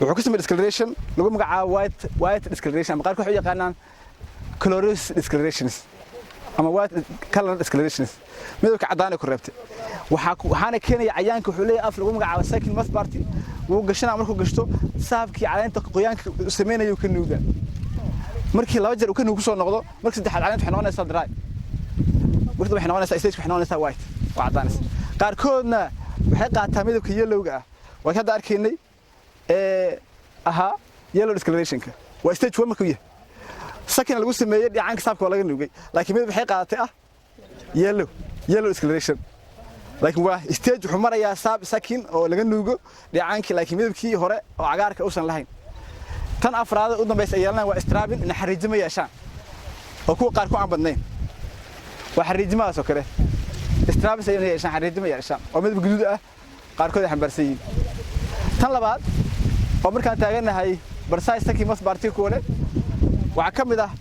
Wuxuu ku sameeyay discoloration lagu magacaabo white discoloration, ama qaarkood waxay u yaqaanaan chlorosis discolorations ama white color discolorations. Midabka cadaan ay ku reebtay waxaana keenaya cayaanka. Wuxuu leeyahay af lagu magacaabo sucking mouth part. Wuu gashanaa. Markuu gashto, saabkii caleenta qoyaanka sameynayuu ka nuugaa. Markii laba jeer uu ka nuug kusoo noqdo, markii saddexaad caleenta waxay noqonaysaa dry. Markii waxay noqonaysaa stage, waxay noqonaysaa white, waa caddaanaysa. Qaarkoodna waxay qaataa midabka yellowga ah, waa hadda arkaynay ee ahaa yellow discolorationka. Waa stage 1 markuu yahay sucking lagu sameeyey dhicaanka, saabka waa laga nuugay, laakiin midab waxay qaadatay ah yellow discoloration. Laakiin waa stage wuxuu marayaa saab sucking oo laga nuugo dhicaankii, laakiin midabkii hore oo cagaarka uusan lahayn. Tan afraad u dambaysa ay yeelanayaan waa striping, in xariijimo yeeshaan, oo kuwa qaar ku aan badnayn. Waa xariijimadaas oo kale, stripes ay yeeshaan, xariijimo yeeshaan oo midab guduud ah qaarkood ay xambaarsan yihiin. Tan labaad oo markaan taagannahay parasite sucking mouth part kuwa leh waxaa ka mid ah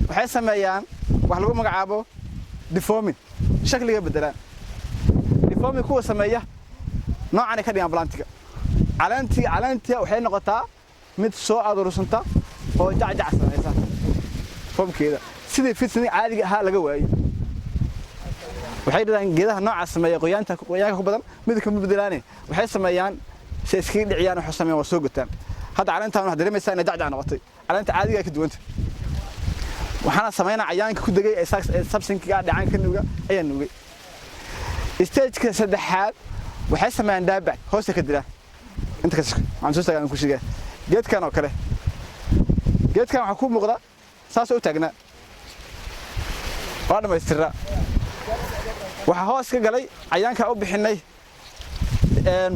waxay sameeyaan wax lagu magacaabo deforming, shakliga bedelaan. Deforming kuwa sameeya noocan ay ka dhigaan plantiga. Caleentii waxay noqotaa mid soo aruursanta oo jacjac samaysa formkeeda, sidii fidsin caadiga ahaa laga waayey. Waxay dhadaan geedaha noocaas sameeya qoyaanta, qoyaanka ku badan midabka ma bedelaane. Waxay sameeyaan si iskaga dhiciyaan, waxay sameeyaan waa soo gotaan. Hadda caleentaan waxaad dareemaysaa inay jacjac noqotay, caleenta caadiga ka duwanta. Waxaana sameynaa cayaanka ku degay ee sap suckingga dhacaanka nuuga ayaa nuugay. Stageka saddexaad waxay sameeyaan dieback, hoosta ka dilaan. Inta kas waxaan soo taagan ku sheegaa geedkan oo kale. Geedkan waxaa ku muuqda saasoo u taagnaa, waa dhammaystiraa. Waxaa hoos ka galay cayaanka u bixinay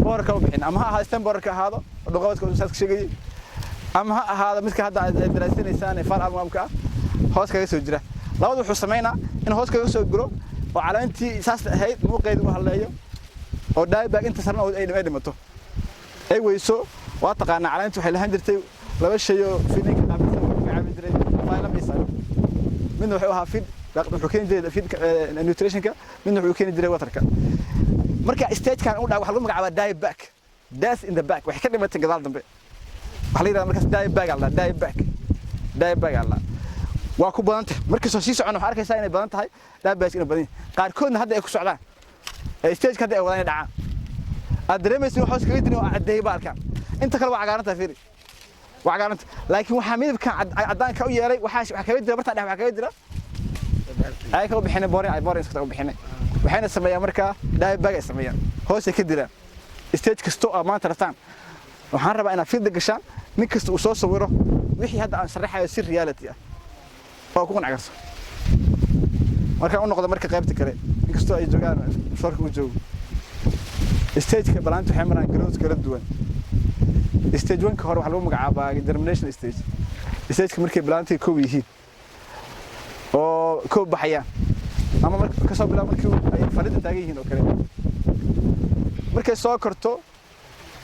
borerka u bixinay, ama ha ahaado stem borerka ahaado oo dhuqabadka saas ka sheegayay, ama ha ahaado midka hadda aad daraasanaysaan ee fall armywormka ah, hoos kaga soo jira. Labadu wuxuu samaynaa in hoos kaga soo guro oo caleentii saas ahayd muuqeedu uu halleeyo oo dieback inta sarna ay dhimato, ay weyso. Waa taqaanaa, caleentu waxay lahaan jirtay laba shay oo feedingka qaabilsan oo magacaabi jiray phloem iyo xylem. Midna wuxuu ahaa feed, wuxuu keeni jiray feed nutritionka, midna wuxuu keeni jiray waterka. Marka stagekan u dhac waxaa lagu magacaabaa dieback, death in the back. Waxay ka dhimatay gadaal dambe. Waxaa la yidhahdaa markaas dieback alla dieback alla waa ku badan tahay. Markastoo sii socon waxaa arkaysaa inay badan tahay dieback, inay badan yihiin. Qaarkoodna hadda ay ku socdaan ee stageka hadda ay wadaan inay dhacaan, aad dareemaysa in hoos kaga jirin oo caddeeyay baalkan. Inta kale waa cagaaran tahay, fiiri, waa cagaaranta, laakiin waxaa midabkan caddaanka u yeelay waxaa kaga jira bartaan dhex, waxaa kaga jira ay ka u bixinay boring, ay boring iska u bixinay. Waxayna sameeyaan markaa dieback ay sameeyaan, hoos ay ka dilaan. Stage kasta oo maanta rabtaan, waxaan rabaa inaad field gashaan, nin kasta uu soo sawiro wixii hadda aan sharaxayo si reality ah oo ku qanci karto. Markaan u noqdo marka qaybta kale, inkastoo ay joogaan shoorka u joogo, stageka planta waxay maraan growth kala duwan. Stage one ka hore waxaa lagu magacaabaa germination stage, stageka markay plantiga kow yihiin oo kow baxayaan, ama marka kasoo bilaab markii ay falida taagan yihiin oo kale. Markay soo korto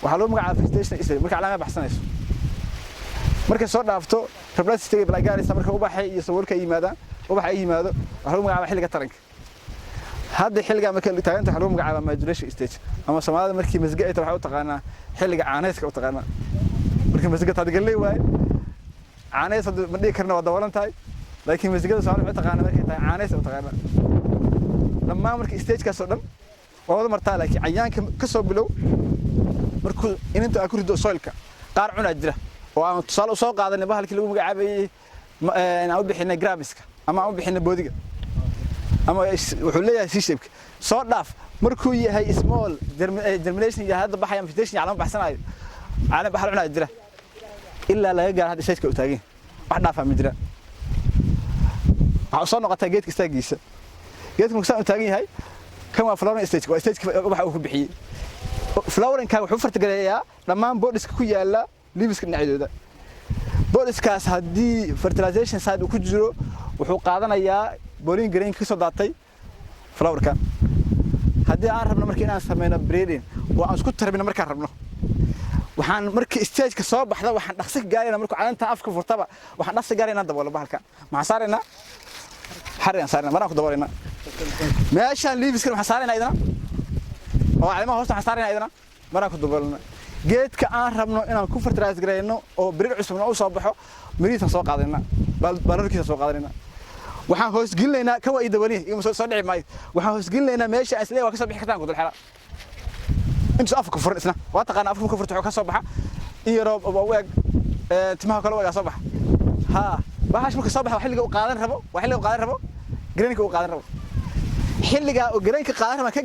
waxaa lagu magacaabaa vegetation stage, markay calaamada baxsanayso. Markay soo dhaafto reproductive stage bala gaaraysa, marka ubaxay iyo sawirka ay yimaadaan, ubaxa ay yimaado, waxaa lagu magacaabaa xilliga taranka. Hadda xilliga marka taaganta waxaa lagu magacaabaa maturation stage, ama Soomaalida markii masge ay tahay waxay u taqaanaa xilliga caaneyska u taqaanaa. Markii masge taad galley waaye, caaneys hadda ma dhihi karna, waa daboolan tahay, laakiin masgada Soomaalida waxay taqaanaa markay tahay caaneys u taqaanaa. Dhammaan marka stagekaas oo dhan waa wada martaa, laakiin cayaanka ka soo bilow markuu ininta aad ku rido soilka, qaar cunaa jira oo aan tusaale usoo qaadanay bahalkii lagu magacaabayay aan u bixinay grubska ama aan u bixinay boodiga, ama wuxuu leeyahay C shape. Soo dhaaf markuu yahay small germination yahay, hadda baxaya vegetation, calaam baxsanayo, calaam baxal cunaa jira, ilaa laga gaaro hadda stage-ka uu taagan, wax dhaafaa ma jiraan. Waxaa soo noqotaa geedka istaagiisa. Geedka markuu saan u taagan yahay, kan waa flowering stage, waa stage ubaxa uu ku bixiyey. Floweringka wuxuu fertigaleeyaa dhammaan budska ku yaala leaveska dhinacyadooda. Budskaas haddii fertilization side uu ku jiro, wuxuu qaadanayaa pollen grain ka soo daatay flowerkan. Haddii aan rabno marka inaan sameyno breeding oo aan isku tarbino, markaan rabno, waxaan marka stageka soo baxda waxaan dhaqsi ka gaaraynaa, markuu caleenta afka furtaba waxaan dhaqsi gaaraynaa daboolo bahalka. Maxaan saaraynaa? Xarigaan saaraynaa, maraan ku daboolaynaa meeshaan leaveskan. Waxaan saaraynaa idana oo caleemaha hoosta waxaan saaraynaa idana, maraan ku daboolana. Geedka aan rabno inaan ku fertilize gareyno oo birir cusubna u soo baxo, mirihiisaan soo qaadanayna, baalorkiisa soo qaadanayna. Waxaan hoosgelinaynaa kan waa ii dawanihi, igama soo dhici maayo. Waxaan hoosgelinaynaa meesha aan isleeyahay waa ka soo bixi kartaan ku dul xela intuus afka furan. Isna waa taqaana, afka marka furto wuxuu ka soo baxa in yaroo u eg timaha kale u egaa soo baxa. Ha waxaas marka soo baxa waa xilliga uu qaadan rabo, waa xilliga uu qaadan rabo grainka, uu qaadan rabo xilliga uu grainka qaadan rabo ka.